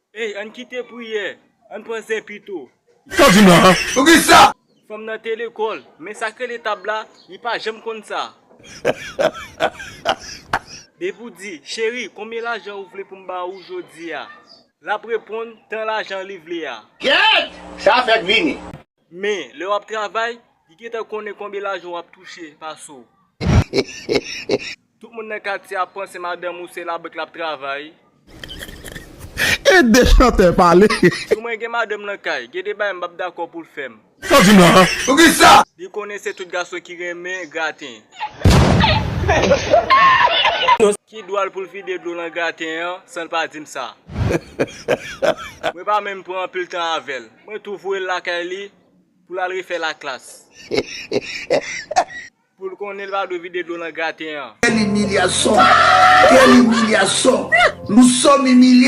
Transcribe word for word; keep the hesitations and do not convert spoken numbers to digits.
Ey, ann kite priyè, ann pran zen pito. Sa w di m la? Poukisa? Fanm nan te lekòl, men sa k rele tab la, li pa janm konn sa. Depi w di, cheri, konbyen lajan ou vle pou m ba ou jodi a? L ap reponn, tan lajan li vle a. Kèt! Sa fèk vini. Men, lè w ap travay, li gentan konnen konbyen lajan w ap touche pa sou. Tout moun nan katye ap panse madanm ou se labank l ap travay. E de chantè pale. Si mwen gen madanm nan kay, gen de bagay m p ap dakò pou l fè m. Sa w di m la? Poukisa? Li konnen se tout gason ki renmen graten. Ki dwa l pou l vide dlo nan graten an san l pa di m sa? Mwen pa menm pran anpil tan avè l. Mwen tou voye l lakay li pou l al refè laklas. Pou l konnen l pa dwe vide dlo nan graten an. Quelle humiliation! Quelle humiliation! Nous sommes humiliés!